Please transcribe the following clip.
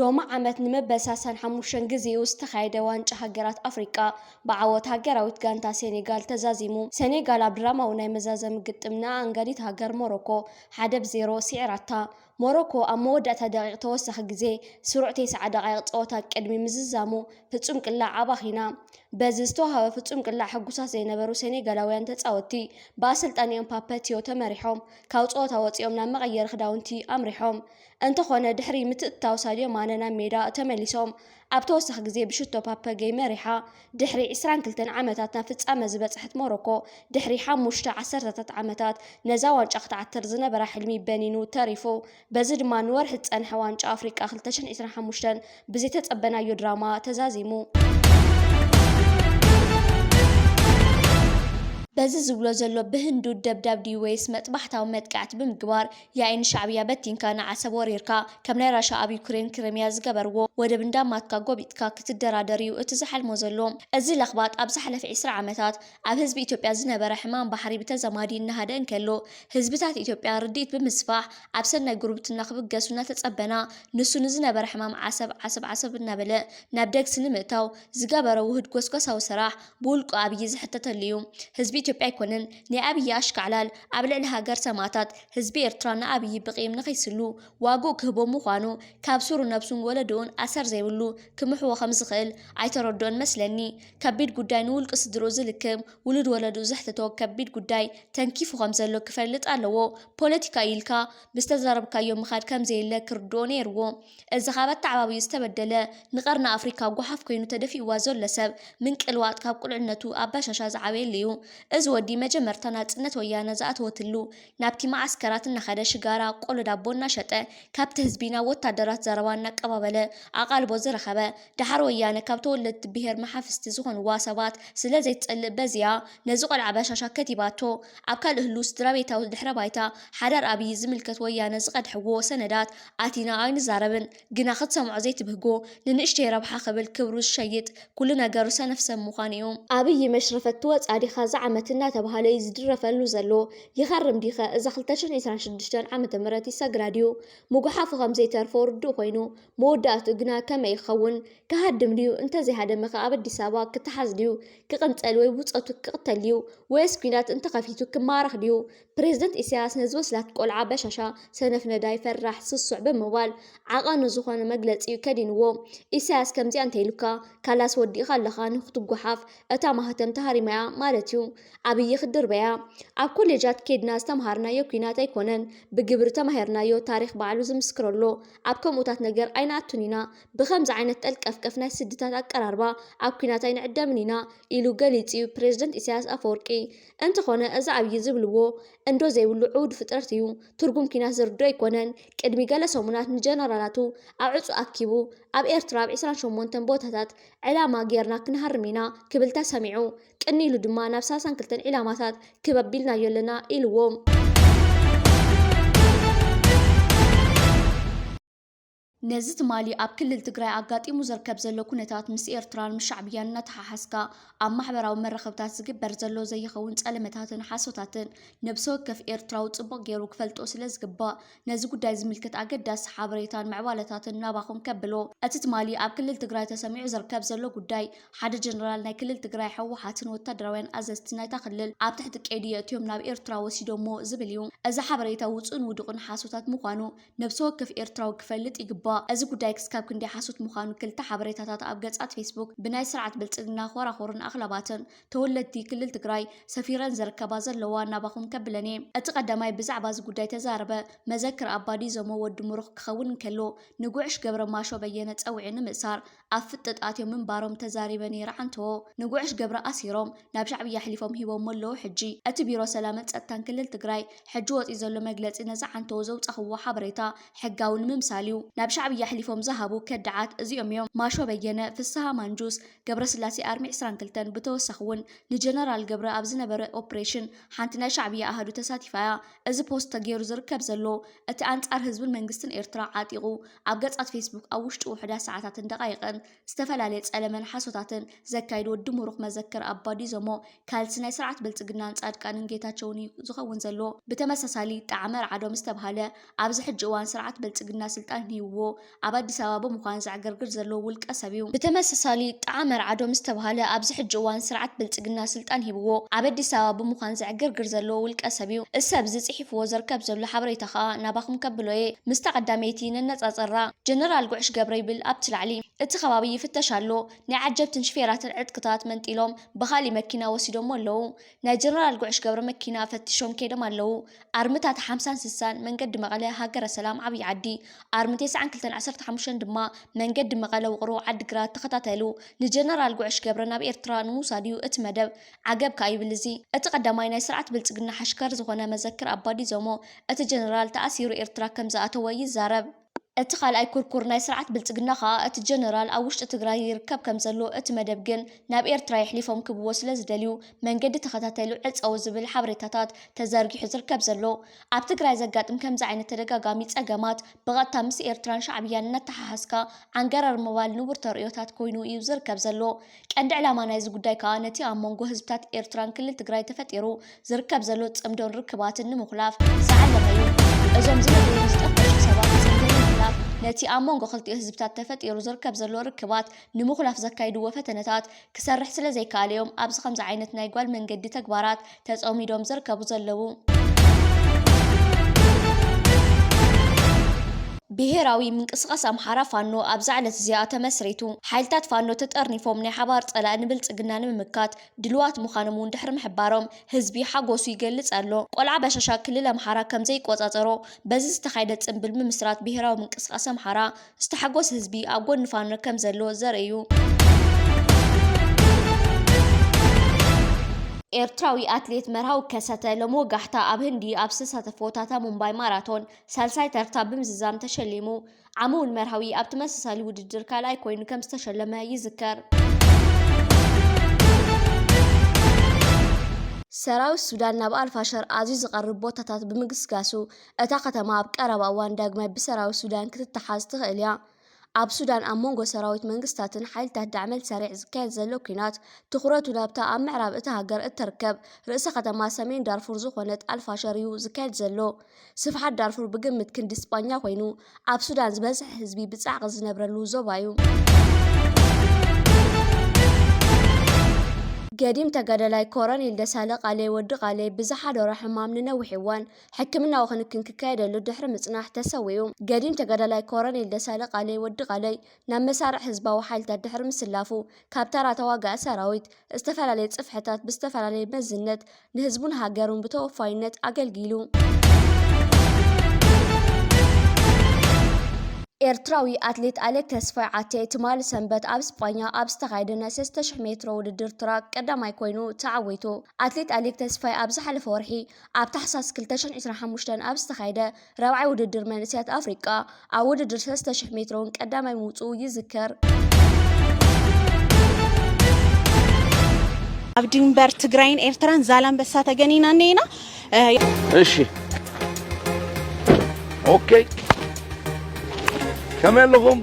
ሎሚ ዓመት ንመበል ሰላሳን ሓሙሽተን ግዜኡ ዝተኻየደ ዋንጫ ሃገራት ኣፍሪቃ ብዓወት ሃገራዊት ጋንታ ሴኔጋል ተዛዚሙ። ሴኔጋል ኣብ ድራማዊ ናይ መዛዘሚ ግጥም ንኣንጋዲት ሃገር ሞሮኮ ሓደ ብ ዜሮ ስዒራታ። ሞሮኮ ኣብ መወዳእታ ደቂቕ ተወሳኺ ግዜ ስሩዕ ተስዓ ደቓይቕ ጸወታ ቅድሚ ምዝዛሙ ፍጹም ቅላዕ ኣባኺና። በዚ ዝተዋህበ ፍጹም ቅላዕ ሕጉሳት ዘይነበሩ ሴኔጋላውያን ተጻወትቲ ብኣሰልጣኒኦም ፓፐ ቲዮ ተመሪሖም ካብ ጸወታ ወጺኦም ናብ መቐየሪ ክዳውንቲ ኣምሪሖም። እንተኾነ ድሕሪ ምትእትታው ሳድዮ ማነ ናብ ሜዳ ተመሊሶም ኣብ ተወሳኺ ግዜ ብሽቶ ፓፐ ገይ መሪሓ። ድሕሪ ዕስራን ክልተን ዓመታት ናብ ፍጻመ ዝበጽሐት ሞሮኮ ድሕሪ ሓሙሽተ ዓሰርተታት ዓመታት ነዛ ዋንጫ ክትዓትር ዝነበራ ሕልሚ በኒኑ ተሪፉ። በዚ ድማ ንወርሒ ዝጸንሐ ዋንጫ ኣፍሪቃ ክልተ ሽሕን ዕስራን ሓሙሽተን ብዘይተጸበናዮ ድራማ ተዛዚሙ። በዚ ዝብሎ ዘሎ ብህንዱ ደብዳብ ድዩ ወይስ መጥባሕታዊ መጥቃዕቲ ብምግባር ያኢ ንሻዕብያ በቲንካ ንዓሰብ ወሪርካ ከም ናይ ራሻ ኣብ ዩክሬን ክሪምያ ዝገበርዎ ወደብ እንዳማትካ ጎቢጥካ ክትደራደር እዩ እቲ ዝሓልሞ ዘሎ። እዚ ለኽባጥ ኣብ ዝሓለፈ ዕስራ ዓመታት ኣብ ህዝቢ ኢትዮጵያ ዝነበረ ሕማም ባሕሪ ብተዛማዲ እናሃደ እንከሎ ህዝብታት ኢትዮጵያ ርድኢት ብምስፋሕ ኣብ ሰናይ ጉርብትና ክብገሱ እናተጸበና ንሱ ንዝነበረ ሕማም ዓሰብ ዓሰብ ዓሰብ እናበለ ናብ ደግሲ ንምእታው ዝገበረ ውህድ ጎስጓሳዊ ስራሕ ብውልቁ ኣብይ ዝሕተተሉ እዩ። ህዝቢ ኢትዮጵያ ኣይኮነን ናይ ኣብይ ኣሽካዕላል ኣብ ልዕሊ ሃገር ሰማእታት ህዝቢ ኤርትራ ንኣብይ ብቂም ንኸይስሉ ዋግኡ ክህቦ ምዃኑ ካብ ሱሩ ነብሱን ወለድኡን ኣሰር ዘይብሉ ክምሕዎ ከም ዝኽእል ኣይተረድኦን መስለኒ። ከቢድ ጉዳይ ንውልቂ ስድርኡ ዝልክም ውሉድ ወለድኡ ዘሕትቶ ከቢድ ጉዳይ ተንኪፉ ከም ዘሎ ክፈልጥ ኣለዎ። ፖለቲካ ኢልካ ምስ ተዛረብካዮ ምኻድ ከም ዘየለ ክርድኦ ነይርዎ። እዚ ካብ ኣተዓባብዩ ዝተበደለ ንቐርኒ ኣፍሪካ ጓሓፍ ኮይኑ ተደፊእዋ ዘሎ ሰብ ምንቅልዋጥ ካብ ቁልዕነቱ ኣብ ባሻሻ ዝዓበየሉ እዩ። እዚ ወዲ መጀመርታ ናጽነት ወያነ ዝኣተወትሉ ናብቲ መዓስከራት እናኸደ ሽጋራ ቆሎ ዳቦ እናሸጠ ካብቲ ህዝቢ ናብ ወታደራት ዘረባ እናቀባበለ ኣቓልቦ ዝረኸበ፣ ደሓር ወያነ ካብ ተወለድቲ ብሄር መሓፍስቲ ዝኾንዋ ሰባት ስለ ዘይትጸልእ በዚኣ ነዚ ቆልዓ በሻሻ ከቲባቶ። ኣብ ካልእ ህሉ ስድራ ቤታዊ ድሕረ ባይታ ሓዳር ኣብይ ዝምልከት ወያነ ዝቐድሕዎ ሰነዳት ኣቲና ኣይንዛረብን። ግና ክትሰምዖ ዘይትብህጎ ንንእሽተይ ረብሓ ክብል ክብሩ ዝሸይጥ ኩሉ ነገሩ ሰነፍ ሰብ ምዃኑ እዩ። ኣብይ መሽረፈት ትወጻ ዲኻ እዛ ዓመት እናተባህለ እዩ ዝድረፈሉ ዘሎ። ይኸርም ዲኸ እዛ ክልተ ሽሕን ዕስራን ሽዱሽተን ዓመተ ምህረት ይሰግራ ድዩ? ምጉሓፉ ከም ዘይተርፎ ርዱእ ኮይኑ መወዳእትኡ ግና ከመይ ይኸውን? ክሃድም ድዩ? እንተዘይሃደመ ከ ኣብ ኣዲስ ኣበባ ክተሓዝ ድዩ? ክቕንጸል ወይ ብጾቱ ክቕተል ድዩ? ወይስ ኲናት እንተኸፊቱ ክማረኽ ድዩ? ፕሬዝደንት ኢሳያስ ነዚ ወስላት ቆልዓ በሻሻ ሰነፍ ነዳይ ፈራሕ ስሱዕ ብምባል ዓቐኑ ዝኾነ መግለጺ እዩ ከዲንዎ። ኢሳያስ ከምዚኣ እንተኢሉካ ካላስ ወዲእኻ ኣለኻ ንክትጓሓፍ እታ ማህተም ተሃሪማያ ማለት እዩ። ኣብይ ክድርበያ። ኣብ ኮሌጃት ኬድና ዝተምሃርናዮ ኲናት ኣይኮነን ብግብሪ ተማሂርናዮ ታሪኽ ባዕሉ ዝምስክረሎ። ኣብ ከምኡታት ነገር ኣይንኣቱን ኢና። ብኸምዚ ዓይነት ጠልቀፍቀፍ ናይ ስድታት ኣቀራርባ ኣብ ኲናት ኣይንዕደምን ኢና ኢሉ ገሊጹ እዩ ፕሬዝደንት ኢሳያስ ኣፈወርቂ። እንተኾነ እዚ ኣብይ ዝብልዎ እንዶ ዘይብሉ ዕውድ ፍጥረት እዩ። ትርጉም ኲናት ዝርድኦ ኣይኮነን። ቅድሚ ገለ ሰሙናት ንጀነራላቱ ኣብ ዕጹ ኣኪቡ ኣብ ኤርትራ ኣብ ዕስራን ሸሞንተን ቦታታት ዕላማ ጌርና ክንሃርም ኢና ክብል ተሰሚዑ። ቅኒ ኢሉ ድማ ናብ ሰላሳን ክልተን ዒላማታት ክበብ ኢልናዮ ኣለና ኢልዎም። ነዚ ትማሊ ኣብ ክልል ትግራይ ኣጋጢሙ ዝርከብ ዘሎ ኩነታት ምስ ኤርትራን ምስ ሻዕብያን እናተሓሓዝካ ኣብ ማሕበራዊ መራኸብታት ዝግበር ዘሎ ዘይኸውን ጸለመታትን ሓሶታትን ነብሲ ወከፍ ኤርትራዊ ጽቡቕ ገይሩ ክፈልጦ ስለ ዝግባእ ነዚ ጉዳይ ዝምልከት ኣገዳሲ ሓበሬታን ምዕባለታትን ናባኹም ከብሎ። እቲ ትማሊ ኣብ ክልል ትግራይ ተሰሚዑ ዝርከብ ዘሎ ጉዳይ ሓደ ጀነራል ናይ ክልል ትግራይ ህወሓትን ወታደራውያን ኣዘዝቲ ናይታ ክልል ኣብ ትሕቲ ቀይዲ የእትዮም ናብ ኤርትራ ወሲዶሞ ዝብል እዩ። እዚ ሓበሬታ ውጹእን ውዱቕን ሓሶታት ምዃኑ ነብሲ ወከፍ ኤርትራዊ ክፈልጥ ይግባእ። እዚ ጉዳይ ክስካብ ክንደይ ሓሶት ምዃኑ ክልተ ሓበሬታታት ኣብ ገጻት ፌስቡክ ብናይ ስርዓት ብልጽግና ኮራኹርን ኣኽላባትን ተወለድቲ ክልል ትግራይ ሰፊረን ዝርከባ ዘለዋ ናባኹም ከብለን እየ። እቲ ቀዳማይ ብዛዕባ እዚ ጉዳይ ተዛረበ መዘክር ኣባዲ ዞሞ ወዲ ምሩኽ ክኸውን እንከሎ ንጉዕሽ ገብረ ማሾ በየነ ጸዊዑ ንምእሳር ኣብ ፍጥጥ ኣትዮም ምንባሮም ተዛሪበ ነይረ ዓንቶ። ንጉዕሽ ገብረ ኣሲሮም ናብ ሻዕብያ ኣሕሊፎም ሂቦሞ ኣለዉ ሕጂ። እቲ ቢሮ ሰላምን ጸጥታን ክልል ትግራይ ሕጂ ወጺኡ ዘሎ መግለጺ ነዚ ዓንቶ ዘውጻኽዎ ሓበሬታ ሕጋዊ ንምምሳል እዩ። ናብ ሻዕብያ ኣሕሊፎም ዝሃቡ ከዳዓት እዚኦም እዮም። ማሾ በየነ፣ ፍስሃ ማንጁስ፣ ገብረስላሴ ኣርሚ ዕስራን ክልተን ብተወሳኺ እውን ንጀነራል ገብረ ኣብ ዝነበረ ኦፕሬሽን ሓንቲ ናይ ሻዕብያ ኣሃዱ ተሳቲፋ እያ። እዚ ፖስት ተገይሩ ዝርከብ ዘሎ እቲ ኣንጻር ህዝብን መንግስትን ኤርትራ ዓጢቑ ኣብ ገጻት ፌስቡክ ኣብ ውሽጢ ውሑዳት ሰዓታትን ደቓይቕን ዝተፈላለየ ጸለመን ሓሶታትን ዘካይድ ወዲ ምሩኽ መዘክር ኣባዲዞሞ ካልሲ ናይ ስርዓት ብልጽግናን ጻድቃንን ጌታቸውን እዩ ዝኸውን ዘሎ። ብተመሳሳሊ ጣዕመ ርዓዶም ዝተብሃለ ኣብዚ ሕጂ እዋን ስርዓት ብልጽግና ስልጣን ሂብዎ ኣብ ኣዲስ ኣበባ ብምዃን ዘዕገርግር ዘሎ ውልቀ ሰብ እዩ። ብተመሳሳሊ ጣዕመ ርዓዶም ዝተብሃለ ኣብዚ ሕጂ እዋን ስርዓት ብልጽግና ስልጣን ሂብዎ ኣብ ኣዲስ ኣበባ ብምዃን ዘዕገርግር ዘሎ ውልቀ ሰብ እዩ። እዚ ሰብ እዚ ጽሒፍዎ ዘርከብ ዘሎ ሓበሬታ ኸኣ ናባኹም ከብሎ እየ። ምስታ ቀዳመይቲ ነነጻጽራ። ጀነራል ጉዕሽ ገብረ ይብል ኣብቲ ላዕሊ። እቲ ከባቢ ይፍተሽ ኣሎ። ናይ ዓጀብትን ሽፌራትን ዕጥቅታት መንጢሎም ብኻሊእ መኪና ወሲዶሞ ኣለዉ። ናይ ጀነራል ጉዕሽ ገብረ መኪና ፈቲሾም ከይዶም ኣለዉ። ኣርምታት ሓምሳን ስሳን መንገዲ መቐለ ሃገረ ሰላም ዓብዪ ዓዲ፣ ኣርሚ ተስዓን ክልተን ዓሰርተ ሓሙሽተን ድማ መንገዲ መቐለ ውቕሮ ዓዲግራት ተኸታተሉ። ንጀነራል ጉዕሽ ገብረ ናብ ኤርትራ ንምውሳድ እዩ እቲ መደብ። ዓገብ ከኣ ይብል እዚ። እቲ ቀዳማይ ናይ ስርዓት ብልጽግና ሓሽከር ዝኾነ መዘክር ኣባዲዞሞ፣ እቲ ጀነራል ተኣሲሩ ኤርትራ ከም ዝኣተወ ይዛረብ። እቲ ካልኣይ ኩርኩር ናይ ስርዓት ብልጽግና ከኣ እቲ ጀነራል ኣብ ውሽጢ ትግራይ ይርከብ ከም ዘሎ፣ እቲ መደብ ግን ናብ ኤርትራ የሕሊፎም ክብዎ ስለ ዝደልዩ መንገዲ ተኸታተሉ ዕጸዉ ዝብል ሓበሬታታት ተዘርጊሑ ዝርከብ ዘሎ። ኣብ ትግራይ ዘጋጥም ከምዚ ዓይነት ተደጋጋሚ ጸገማት ብቐጥታ ምስ ኤርትራን ሻዕብያን እናተሓሓዝካ ዓንገረር ምባል ንቡር ተርእዮታት ኮይኑ እዩ ዝርከብ ዘሎ። ቀንዲ ዕላማ ናይዚ ጉዳይ ከኣ ነቲ ኣብ መንጎ ህዝብታት ኤርትራን ክልል ትግራይ ተፈጢሩ ዝርከብ ዘሎ ጽምዶን ርክባትን ንምኹላፍ ዝዓለመ እዩ። እዞም ዝነብሩ ዝጠፈሹ ሰባት ጽምዶ ንምኹላፍ ነቲ ኣብ መንጎ ክልቲኡ ህዝብታት ተፈጢሩ ዝርከብ ዘሎ ርክባት ንምኹላፍ ዘካይድዎ ፈተነታት ክሰርሕ ስለ ዘይከኣለ እዮም ኣብዚ ከምዚ ዓይነት ናይ ጓል መንገዲ ተግባራት ተጸሚዶም ዝርከቡ ዘለዉ። ብሄራዊ ምንቅስቓስ ኣምሓራ ፋኖ ኣብዛ ዕለት እዚኣ ተመስሪቱ። ሓይልታት ፋኖ ተጠርኒፎም ናይ ሓባር ጸላኢ ንብልጽግና ንምምካት ድልዋት ምዃኖም እውን ድሕሪ ምሕባሮም ህዝቢ ሓጎሱ ይገልጽ ኣሎ። ቆልዓ በሻሻ ክልል ኣምሓራ ከም ዘይቆጻጸሮ በዚ ዝተኻየደ ጽምብል ምምስራት ብሄራዊ ምንቅስቓስ ኣምሓራ ዝተሓጎስ ህዝቢ ኣብ ጎኒ ፋኖ ከም ዘሎ ዘርኢ እዩ። ኤርትራዊ ኣትሌት መርሃዊ ከሰተ ሎሚ ወጋሕታ ኣብ ህንዲ ኣብ ዝተሳተፎ ታታ ሙምባይ ማራቶን ሳልሳይ ተርታ ብምዝዛም ተሸሊሙ። ዓሚ እውን መርሃዊ ኣብ ተመሳሳሊ ውድድር ካልኣይ ኮይኑ ከም ዝተሸለመ ይዝከር። ሰራዊት ሱዳን ናብ ኣልፋሸር ኣዝዩ ዝቐርብ ቦታታት ብምግስጋሱ፣ እታ ከተማ ኣብ ቀረባ እዋን ዳግማይ ብሰራዊት ሱዳን ክትተሓዝ ትኽእል እያ። ኣብ ሱዳን ኣብ መንጎ ሰራዊት መንግስታትን ሓይልታት ዳዕመል ሰሪዕ ዝካየድ ዘሎ ኲናት፣ ትኹረቱ ናብታ ኣብ ምዕራብ እታ ሃገር እትርከብ ርእሰ ከተማ ሰሜን ዳርፉር ዝኾነት ኣልፋሸር እዩ ዝካየድ ዘሎ። ስፍሓት ዳርፉር ብግምት ክንዲ ስጳኛ ኮይኑ፣ ኣብ ሱዳን ዝበዝሐ ህዝቢ ብጻዕቂ ዝነብረሉ ዞባ እዩ። ገዲም ተጋዳላይ ኮረኔል ደሳለ ቃሌ ወዲ ቃሌ ብዝሓደሮ ሕማም ንነዊሕ እዋን ሕክምናዊ ክንክን ክካየደሉ ድሕሪ ምጽናሕ ተሰዊኡ። ገዲም ተጋዳላይ ኮረኔል ደሳለ ቃሌ ወዲ ቃለይ ናብ መሳርዕ ህዝባዊ ሓይልታት ድሕሪ ምስላፉ፣ ካብ ተራ ተዋጋኢ ሰራዊት ዝተፈላለየ ጽፍሕታት ብዝተፈላለየ መዝነት ንህዝቡን ሃገሩን ብተወፋይነት ኣገልጊሉ። ኤርትራዊ ኣትሌት ኣሌክ ተስፋይ ዓቴ ትማሊ ሰንበት ኣብ ስጳኛ ኣብ ዝተኻየደ ናይ ሰለስተ ሽሕ ሜትሮ ውድድር ትራክ ቀዳማይ ኮይኑ ተዓዊቱ። ኣትሌት ኣሌክ ተስፋይ ኣብ ዝሓለፈ ወርሒ ኣብ ታሕሳስ ክልተ ሽሕን ዕስራን ሓሙሽተን ኣብ ዝተኻየደ ራብዓይ ውድድር መንእሰያት ኣፍሪቃ ኣብ ውድድር ሰለስተ ሽሕ ሜትሮ እውን ቀዳማይ ምውጽኡ ይዝከር። ኣብ ድንበር ትግራይን ኤርትራን ዛላንበሳ ተገኒና እኔና። እሺ። ኦኬ። ከመይ ኣለኹም?